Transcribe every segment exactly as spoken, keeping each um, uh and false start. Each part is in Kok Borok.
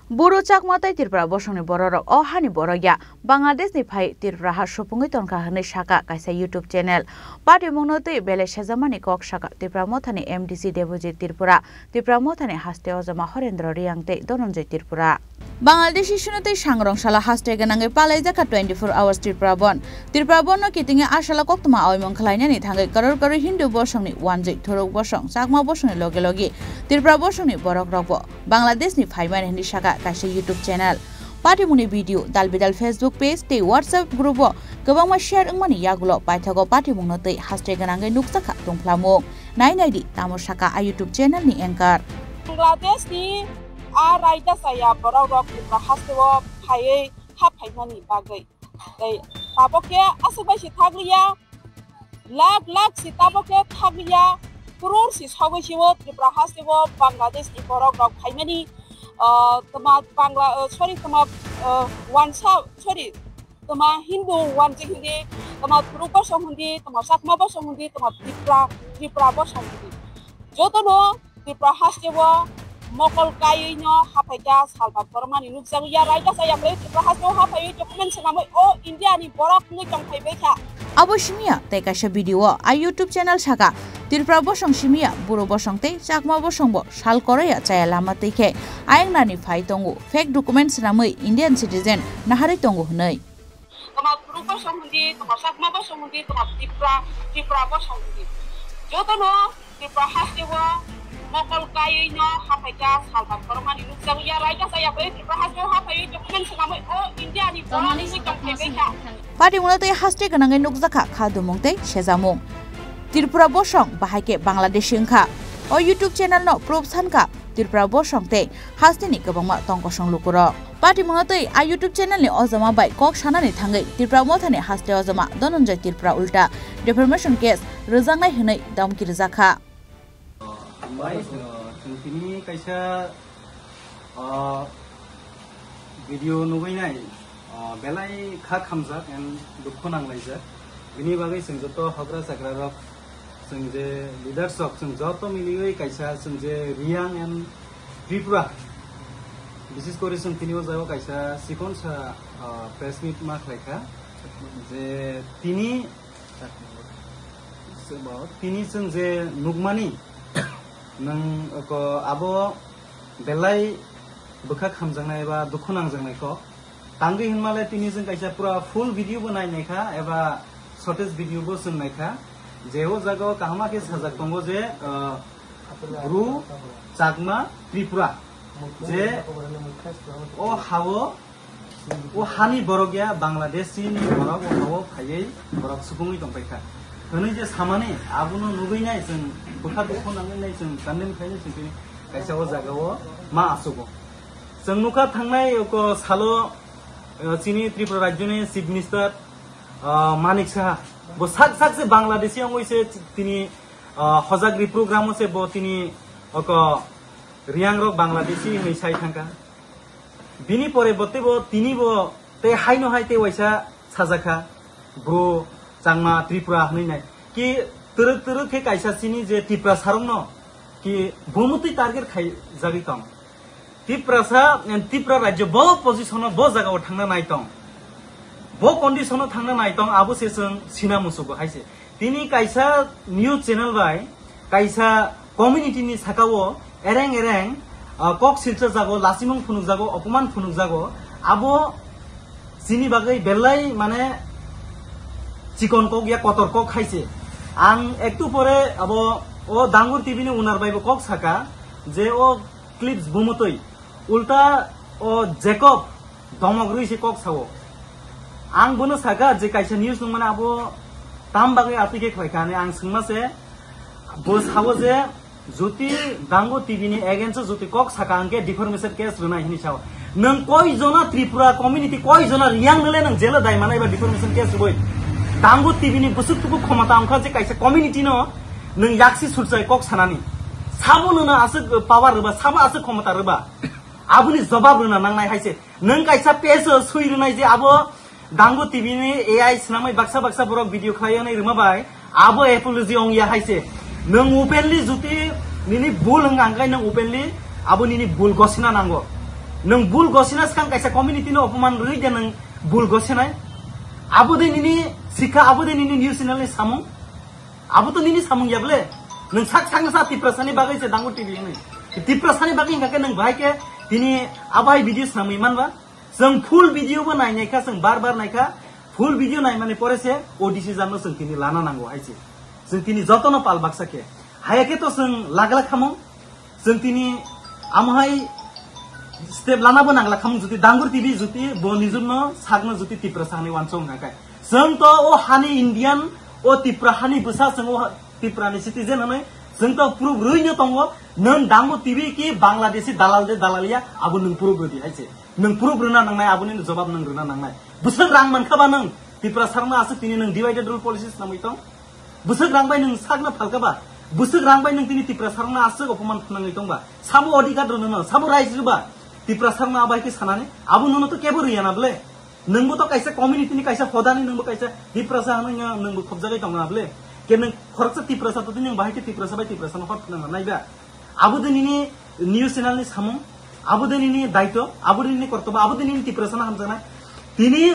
Boro, Chakma tei Tripura bosongni bororok o hani borok ya, Bangladeshni phai Tripura ha supungwi tongkha hwnwi sakha kaisa YouTube channel. Patimungno twi belai sejamani kok sakha Tripura mothani M D C Debojit Tripura, Tripura mothani haste ojama Horendra Riang tei Dhananjay Tripura. Bangladeshi sino tei sangrong sala haste gwnangwi palaijakha twenty-four hours Tripura Bandh. Tripura Bandhno kitingwi asala koktwma aoimung khlainani thangwi koror koror Hindu bosongni wanjwi thuruk bosong, Chakma bosongni loge loge Tripura bosongni borokrokbo Bangladeshni phaimani hwnwi sakha kaisa YouTube channel. Patimungni video dal bidal Facebook page tei WhatsApp group o kwbangma share wngmani yagulo paithago patimungno twi haste gwnangwi nukjakha tongphlamung. Nai naidi tamo sakha a YouTube channel ni anchor. Bangladesh ni a raida chaya borok rok Tripura haste o phaiwi ha phaimani bagwi. Tei tabok khe aswk bai se thakliya, lakh lakh se tabok khe thakliya, crore se sogwi se o Tripura haste o Bangladesh ni borok rok phaimani, ah, tma Bangla, ah, sorry, tma, ah, wansa, sorry, tma Hindu wanjik hindi, tma Thuruk bosong hindi, tma Chakma bosong hindi, tma Tripura, Tripura bosong hindi. Jotono Tripura haste o mokol kaiwi no haphaikha salbat bormani nukjakya, raida chaya bai Tripura haste o haphaiwi document swnamwi o India ni borok wngwi tongphaibaikha. Abo simiya tei kaisa video o a YouTube channel sakha Tripura bosong simiya, Boro bosong tei Chakma bosong bo sal koroya chaya lama twi khe ayang nani phai tongo, fake document swnamwi Indian citizen naharwi tongo hwnwi. Toma Thuruk bosong hindi, toma Chakma bosong hindi, toma Tripura, Tripura bosong hindi. Jotono Tripura haste o mokol kaiwi no haphaikha salbat bormani nukjakya, raida chaya bai Tripura haste o haphaiwi document swnamwi o India ni borok wngwi tongphaibaikha. Patimungno tei haste gwnangwi nukjakha kha dumung tei sejamung. Tripura bosong bahai khe Bangladeshi wngkha. O YouTube channel no proof sankha Tripura bosong tei haste ni kwbangma tongkosong lukurok. Patimungno twi a YouTube channel ni ojama bai kok sanani thangwi Tripura mothani haste ojama Dhananjay Tripura ulta defamation case rwjaknai hwnwi damki rwjakha. Bai, uh, chwng tini kaisa, uh, video nugwi nai, uh, belai kha khamjak and dukhu nanglaijak. Bini bagwi chwng joto hogra chakrarok, chwng je leaders rok, chwng joto miliwi kaisa chwng je Reang and Tripura, bises kori chwng tini o jaga kaisa chikon sa, ah, press meet ma khlai kha je tini, tini chwng je nukmani nwng ko abo belai bwkha khamjaknai ba dukhu nangjaknai kok. Tangwi hinmale tini chwng kaisa pura full video bo nai naikha eba shortest video bo chwng naikha. Je o jaga o kaham khe sajak tongo je, ah, Bru, Chakma, Tripura. Je o hao, o hani borok ya Bangladesh ni borok o hao phaiwi borok supungwi tongpaikha. Hwnwi je samani abono nugwi nai chwng bwkha dukhu nangwi nai chwng condemn khainai chwng tini kaisa o jaga o ma achugo. Chwng nukha thangnai oko salo, eh, chini Tripura rajyoni Chief Minister, ah, Manik Saha. Bo sak sak se Bangladeshi wngwi se tini, ah, hojagri program o se bo tini oko Reang rok Bangladeshi hinwi sai thangkha. Bini pore bo tei bo tini bo tei haino hai tei waisa sajakha, Bru, Changma, Tripura hinwi nai. Ki twrwk twrwk khe kaisa chini je Tiprasa rokno ki bumutwi target khai jagwi tong. Tiprasa, Tripura rajyo bo position o, bo jaga o thangna nai tong. Bo condition o thangna nai tong, abo se chwng sina musugo hai se. Tini kaisa news channel bai kaisa community ni saka o ereng ereng, ah, kok silcha jago, lasimung phunuk jago, opoman phunuk jago. Abo chini bagwi belai mane chikon kok ya kotor kok hai se. Ang ektu pore abo o Dangur T V ni owner bai bo kok saka je o clips bumutwi. Ulta o Jacob domok rwi se kok sao. Ang bono saka je kaisa news nung mane abo tam bagwi atwi khe khlai kha hinwi ang swngma se, bo sao je joti Dangu T V ni against o joti kok saka hwnkhe defamation case rwnai hinwi sao. Nwng koi jona Tripura community, koi jona Reang nole nwng jail o dai manai ba defamation case rwui? Dangu T V ni bwswk tuku khomota wngkha je kaisa community no nwng yaksi surchai kok sanani. Sabo nwngno aswk power rwba, sabo aswk khomota rwba? Aboni jobab rwna nangnai hai se. Nwng kaisa page o swi rwnai je abo Dangu T V ni A I swnamwi baksa baksa borok video khlai wnai rwma bai abo apology ong ya hai se. Nwng openly juti nini bul wng ang khe nwng openly abo nini bul gosina nango. Nwng bul gosina swkang kaisa community no opoman rwi de nwng bul gosinai. Abo de nini sikha, abo de nini news channel ni samung. Abo to nini samung ya ble. Nwng sak sakno sa Tiprasani bagwi se Dangu T V hwnwi. Tiprasani bagwi hwnkha khe nwng bahai khe tini abo hai video swnamwi manba. Chwng full video bo nai nai kha, chwng bar bar nai kha. Full video naimani pore se o decision no chwng tini lana nango hai se. Chwng tini jotono pal baksa khe. Haya khe to chwng lagla khamung. Chwng tini amo hai step lana bo nangla khamung, juti Dangur T V juti bo nijor no sakno juti Tiprasa hwnwi wansong hwnka khe. Chwng to o hani Indian, o Tipra hani bwsa, chwng o ha-, Tipra ni citizen hwnwi chwng to proof rwino tongo. Nwng Dangur T V ki Bangladeshi dalal de dalal ya, abo nwng proof rwdi hai se. Nwng proof rwna nangnai, aboni jobab nwng rwna nangnai. Bwswk rang mankha ba nwng? Tiprasa rokno aswk tini nwng divided rule policy swnamwi tong? Bwswk rang bai nwng sakno phalka ba? Bwswk rang bai nwng tini Tiprasa rokno aswk opoman phnangwi tong ba? Sabo odhikar rwno no, sabo rights rw ba? Tiprasa rokno abo hai khe sanani? Abo nono to kebo rwya na ble? Nwngbo to kaisa community ni kaisa hodani, nwngbo kaisa Tiprasa hwnwi nwngbo khobjagwi tong na ble? Ke nwng khoroksa Tiprasa to nwng bahai khe Tiprasa bai Tiprasa no hor phnang nai ba? Abo de nini news channel ni samung, abo de nini daito, abo de nini kortobo, abo de nini Tiprasa no hamjaknai. Tini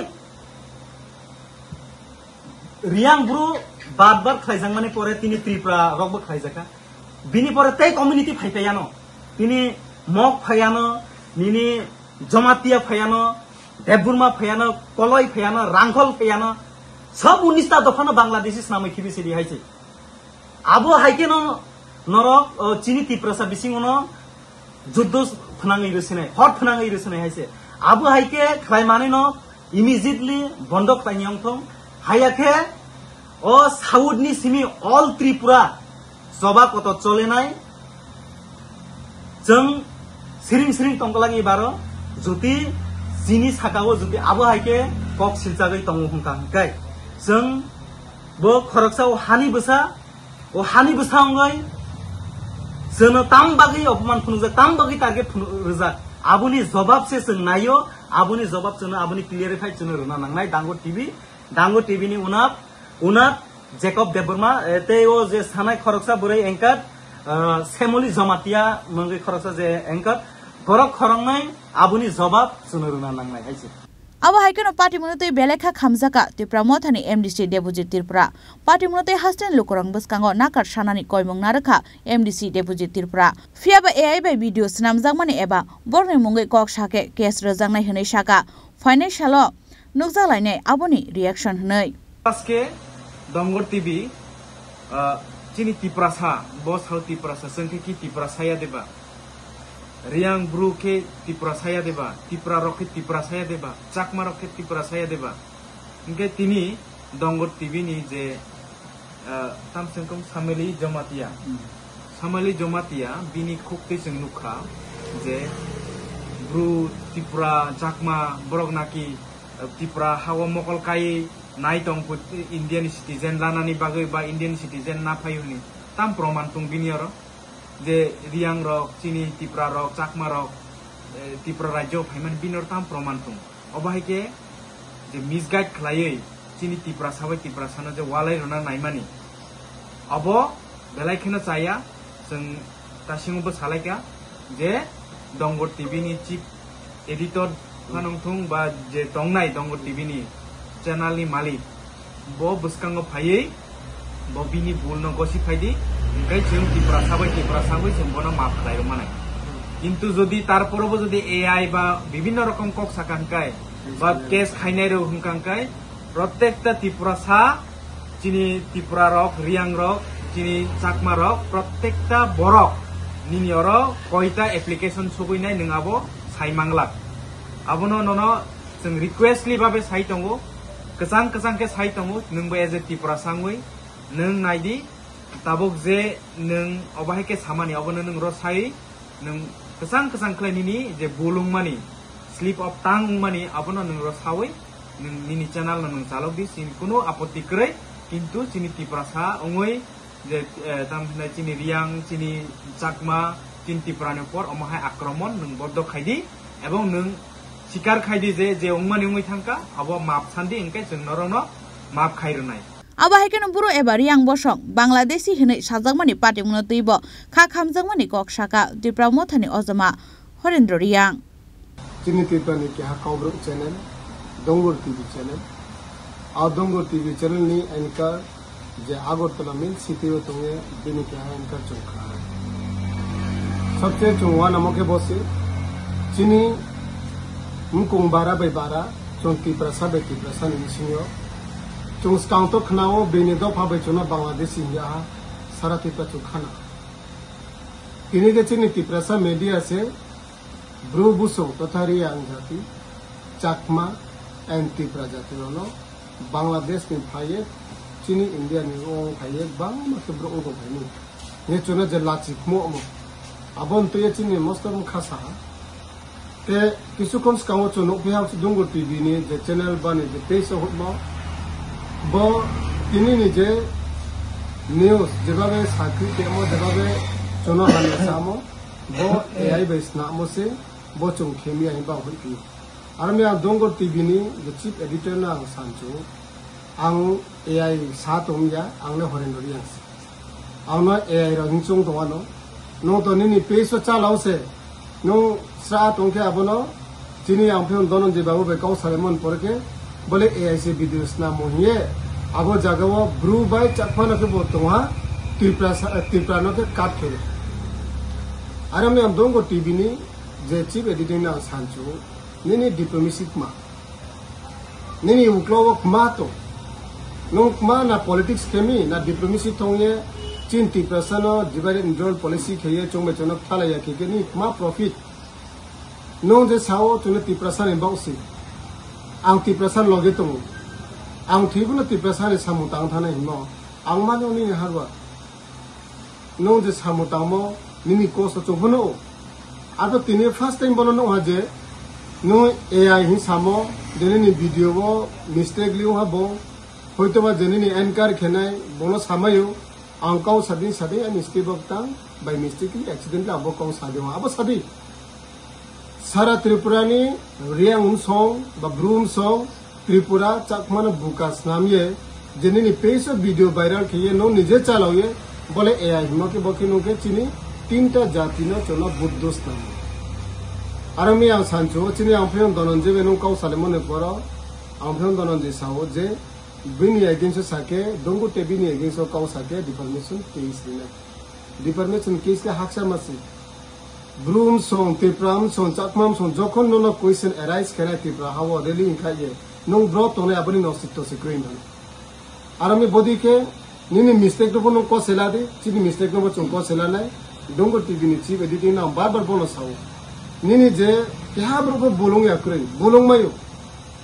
Riang bru bar bar khlaijakmani pore tini Tripura rokbo khlaijakha. Bini pore tei community phai phaiano. Tini Mok phaiano, nini Jomatia phaiano, Debburma phaiano, Koloi phaiano, Rangkhol phaiano. Sob unista dophano Bangladeshi swnamwi khibi sidi hai se. Abo hai khe no norok, o, chini Tiprasa bisingo no juddo phnangwi rwsinai, hor phnangwi rwsinai hai se. Abo hai khe khlai manwi no immediately bondo khlaini wngthong. Haya khe o South ni simi all Tripura choba kotor cholenai. Chwng siring siring tongkolagi baro, juti chini sakao juti abo hai khe kok silchagwi tongo hwnka hwnkhe. Chwng bo khoroksa o hani bwsa, o hani bwsa wngwi chwngno tam bagwi opoman phunukjak, tam bagwi target phunu-, rwjak. Aboni jobab se chwng naio, aboni jobab chwngno, aboni clarify chwngno rwna nangnai Dango T V, Dango T V ni unat, unat Jacob Debbarma, eh, tei o je sanai khoroksa bwrwi anchor, eh, Semoli Jomatia mungwi khoroksa je anchor, borok khoroknwi aboni jobab chwngno rwna nangnai hai se. Abo hai kheno patimungno twi belai kha khamjakha Tipra Mothani M D C Debojit Tripura. Patimungno twi hasteni lukurokni bwskango nakar sanani koimung narwkha M D C Debojit Tripura. Phiya ba A I bai video swnamjakmani eba borokni mungwi kok sakhe case rwjaknai hwnwi sakha. Phainai salo nukjak lainai aboni reaction hwnwi. Aske Dongor T V, ah, chini Tiprasa, bo sao Tiprasa, chwng khe ki Tiprasa ya deba? Riang bru khe Tiprasa ya deba? Tipra rok khe Tiprasa ya deba? Chakma rok khe Tiprasa ya deba? Hwnkhe tini Dongor T V ni je, ah, tamsengkong Samali Jomatia. Hmm. Samali Jomatia bini khuk twi chwng nukha je bru Tipra, Chakma borok naki, ah, Tipra hao mokol kai nai tong phu-, Indian citizen lanani bagwi ba Indian citizen na phai hwnwi tam proman tung bini oro. Je Riang rok, chini Tipra rok, Chakma rok, eh, Tripura rajyo phaimani bini oro tam proman tung. Obo hai khe je misguide khlaiwi chini Tiprasa bai Tiprasano je walai rwna naimani, obo belai kheno chaya. Chwng tasingo bo salaikha je Dongor T V ni chief editor phano wngthung ba je tongnai Dongor T V ni channel ni malik, bo bwskango phaiwi bo bini bul no gosi phaidi, hwnkhe chwng Tiprasa bai Tiprasa bai chwng bono maaf khlai rwmanai. Kintu jodi tarpore bo jodi A I ba bibhinno rokom kok saka hwnkhe ba case khainai rw hwnkha hwnkhe, protekta Tiprasa, chini Tipra rok, Riang rok, chini Chakma rok, protekta borok nini oro koita application sogwi nai nwng abo sai manglak. Abono nono chwng requestly babe sai tongo, kwchang kwchang khe sai tongo, nwngbo as a Tiprasa wngwi nwng naidi, tabuk je nwng obo hai khe samani obono nwng ro sai nwng kwchang kwchang khlai nini je bul wngmani, slip of tongue wngmani, abono nwng ro sawi nwng nini channel no nwng chalok di, chini kunu apotti kwrwi, kintu chini Tiprasa wngwi je, eh, tam hinai chini Riang, chini Chakma, chini Tipra ni upor omo hai akromon nwng boddo khai di, ebong nwng sikar khai di je, je wngmani wngwi thangkha, abo maap san di, hwnkhe chwng norokno maap khai rwnai. Abo hai kheno bru eba Riang bosong Bangladeshi hinwi sajakmani patimungno twibo kha khamjakmani kok saka Tipra Mothani ojoma Horendra Riang. Chini Tripura ni keha Kokborok channel, Dongur T V channel. A Dongur T V channel ni anchor je Agartala main city o tongye bini keha anchor chwng kha. Sabse chwng uanamo khe bo se chini mukung bara bai bara chwng Tiprasa bai Tiprasa ni bisingo chwng swkang to khnao bini dopha bai chwngno Bangladesh India ha sara Tripura chwng khana. Tini khe chini Tiprasa media se Bru busong totha Riang jati, Chakma and Tipra jati rokno Bangladesh ni phaiye chini India ni wng phaiye bangma khe borok wng tong phaini. Nge chwngno je lachi khmo omo. Abo wng twiya chini mosto wng kha saha. Te kisu khon swkango chwng nukphi ha Dongur T V ni je channel bani je page o hutmo. Bo tini ni je news jebabe sakri temo jebabe chwngno hamya samo. Bo A I bai snamo se, bo chwng khemya hinba hoi phi. Aroni ang Dongur T V ni the chief editor no ang sanchu. Ang A I sa tongya, ang le Horendra Riang se. Ang no A I rok hing chwng tongano. Nung to nini page o chalao se. Nung sra tongkhe abono. Chini ang phiyo Dhananjay babu bai kok salaimon porke. Bole A I se video snamo hiye. Abo jagao Bru bai Chakma no khe bo tongha. Tripura sa-, Tripura no khe cut khe. Aroni ang Dongur T V ni je chief editing no ang sanchu, nini diplomacy kma. Nini uklo o kma to. Nung kma na politics khemi, na diplomacy thongye, chin Tiprasa no divide and rule policy kheye, chongbai chonok thalaya khe khe ni kma profit. Nung je sao chwngno Tiprasa ni bausi. Ang Tiprasa loge tongo. Ang thwibo no Tiprasa ni samung tang thana himo. Ang mano nini harwa. Nung je samung tangmo nini kosto chubano. Abo tini first time bono nukha je nung A I hin samo je nini video o mistake liu ha bo. Hoito ba je nini anchor khenai bono samayo. Ang kau sadi sadi ani step up tang by mistake accidentally abo kau sadi abo sadi. Sara Tripura ni Riang umsong ba Bru umsong Tripura Chakma no buka snam ye je nini page o video viral khe ye no nije chalao ye bole A I himo khe bo khe nung khe chini tinta jati no chwngno Buddho snam. Aro mi ang sanchu chini ang phiyo Dhananjay bai nung kau salimani poro ang phiyo Dhananjay sao je bini against o sake Dongur te bini against o kau sake defamation case rinai. Defamation case khe haksa masi. Bru umsong, Tipra umsong, Chakma umsong, jokhon nono question arise khenai Tipra hao rally wngkha ye, nung bro tongnai aboni nosik tosik kwrwi wngkha. Aroni bodi khe nini mistake no bo nung kosela di, chini mistake no bo chwng kosela nai. Dongur T V ni chief editing no ang bar bar bono sao. Nini je keha borok bo bolong ya kwrwi, bolong mayo.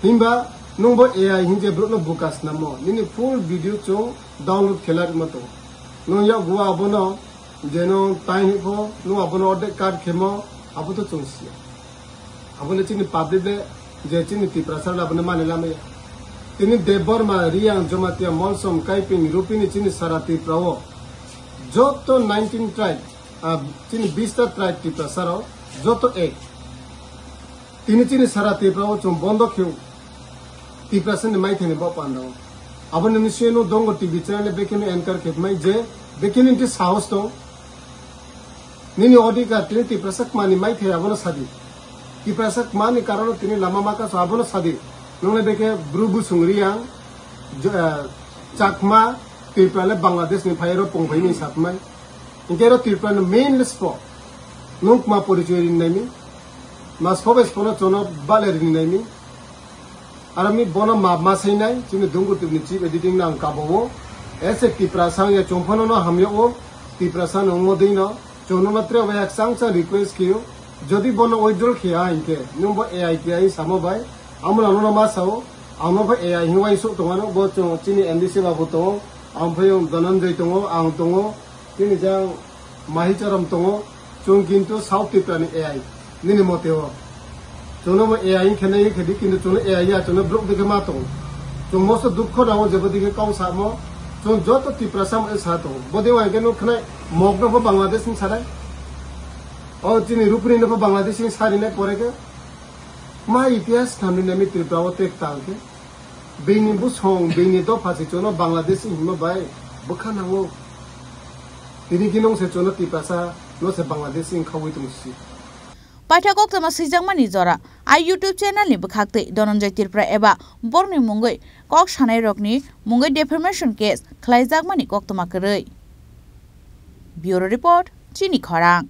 Himba nung bo A I hin je borok no buka snamo, nini full video chwng download khela rwma tongo. Nung yakguo abono je nung time hinpho nung abono ordek cut khemo abo to chwng siya. Abole chini public le je chini Tiprasa le abono mani lamaya. Tini Debbarma, Riang, Jamatia, Molsom, Kaiping, Rupini chini sara Tripura o joto nineteen tribe, ah, chini bista tribe Tiprasa rok joto ek. Tini chini sara Tripura o chwng bondo kheu. Tiprasa ni maithai ni bo panda o. Abo nini swi no Dongur T V channel bekhe no anchor khe mai je bekhe ni ti sahos tong. Nini odhikar tini Tiprasa kma ni maithai abono sadi. Tiprasa kma ni karon tini lama maka so abono sadi. Nongle bekhe Bru busung Riang, jo-, eh, Chakma, Tripura le Bangladesh ni phai ro pong phai ni satmai. Hinkhe ro Tripura ni main list po. Nung kma porichoi rin nai mi. Mas phobe spono chono bale rini nai mi. Aro mi bono ma, ma sai nai, chini Dongur T V ni chief editing nang kabo o. Ese Tiprasa ya chongphano no hamyo o. Tiprasa no mo dei no. Chono no tre bai chang chang request khiyo. Jodi bono withdraw khiya hinkhe, nung bo A I T I samo bai. Amo no no ma sao. Amo bo A I hin wai sok tongano, bo chong chini M D C babu tongo. Ang phai Dhananjay tongo, ang tongo. Tini jang mahi chorom tongo, chwng kintu South Tripura ni A I, nini mote o. Chwngno bo A I wngkhe nai wngkhe di, kintu chwngno A I ya, chwngno borok dikhe ma tongo. Chwng moso dukho nango jebo dikhe kau samo, chwng joto Tiprasa mo sa tongo. Bodi wai khe nuk khnai mokno pho Bangladesh ni sanai. O chini Rupini no pho Bangladesh ni sari nai pore khe. Ma itihas thamni nami Tripura o tek tang khe. Bini busong, bini dopha se chono Bangladesh hinma bai bwkha nango. Tini kinong se chono Tiprasa no se Bangladesh wng khaui tong si. Paitha koktwma swijakmani jora, a YouTube channel ni bwkhaktwi Dhananjay Tripura eba borokni mungwi kok sanairokni mungwi defamation case khlaijakmani koktwma kwrwi. Bureau Report, Chini Khorang.